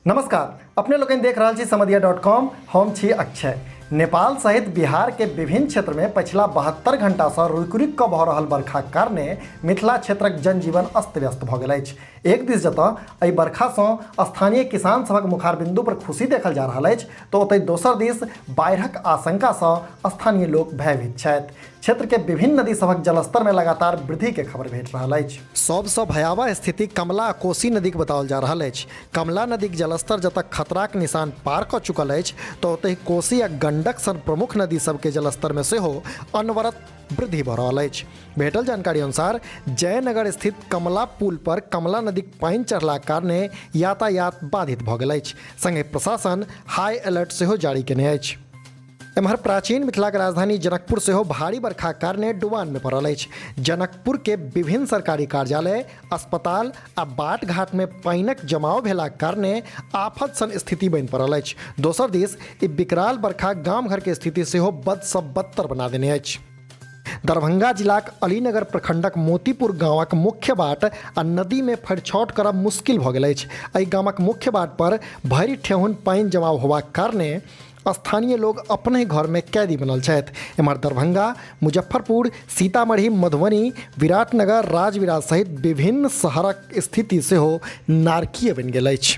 नमस्कार, अपने लोकनि देख रहल छी समदिया डॉट कॉम। हम छी अक्षय। नेपाल सहित बिहार के विभिन्न क्षेत्र में पछिला 72 घंटा सँ रुकि रुकि कऽ भऽ रहल बरखाक कारणे मिथिला क्षेत्रक जनजीवन अस्त व्यस्त भऽ गेल अछि। एक दिस जतऽ एहि बरखा सँ स्थानीय किसान सभक मुखारबिंदु पर खुशी देखल जा रहल अछि, तऽ ओतहि दोसर दिस बाढ़िक आशंका सँ स्थानीय लोक भयभीत छथि। क्षेत्र के विभिन्न नदी सभक जलस्तर में लगातार वृद्धि के खबर भेट रहल अछि। सबसँ भयावह स्थिति कमला आ कोसी नदीक बताओल जा रहल अछि। कमला नदीक जलस्तर जतऽ खतराक निशान पार कऽ चुकल अछि, तऽ ओतहि कोसी आ गंडक सन प्रमुख नदी सभके जलस्तर में सेहो अनवरत वृद्धि भऽ रहल अछि। भेटल जानकारी अनुसार जयनगर स्थित कमला पुल पर कमला नदीक पानि चढ़लाक कारणे यातायात बाधित भऽ गेल अछि। संगहि प्रशासन हाई अलर्ट सेहो जारी केने अछि। एम्हर प्राचीन मिथिलाक राजधानी जनकपुर सेहो भारी बरखाक कारणे डुबानमे पड़ल अछि। जनकपुरके विभिन्न सरकारी कार्यालय, अस्पताल आ बाट घाटमे पानिक जमाव भेलाक कारणे आफत सन स्थिति बनि पड़ल अछि। दोसर दिस ई विकराल बरखा गाम घरके स्थिति सेहो बदसँ बदतर बना देने अछि। दरभंगा जिलाक अलीनगर प्रखंडक मोतीपुर गांवक मुख्य बाट आ नदी में फरिछौट करब मुश्किल भऽ गेल अछि। एहि गामक मुख्य बाट पर भरि ठेहुन पानि जमाव होबाक कारणे स्थानीय लोग अपने घर में कैदी बनल छथि। एम्हर दरभंगा, मुजफ्फरपुर, सीतामढ़ी, मधुबनी, विराटनगर, राजविराज सहित विभिन्न शहरक स्थिति सेहो नारकीय बनि गेल अछि।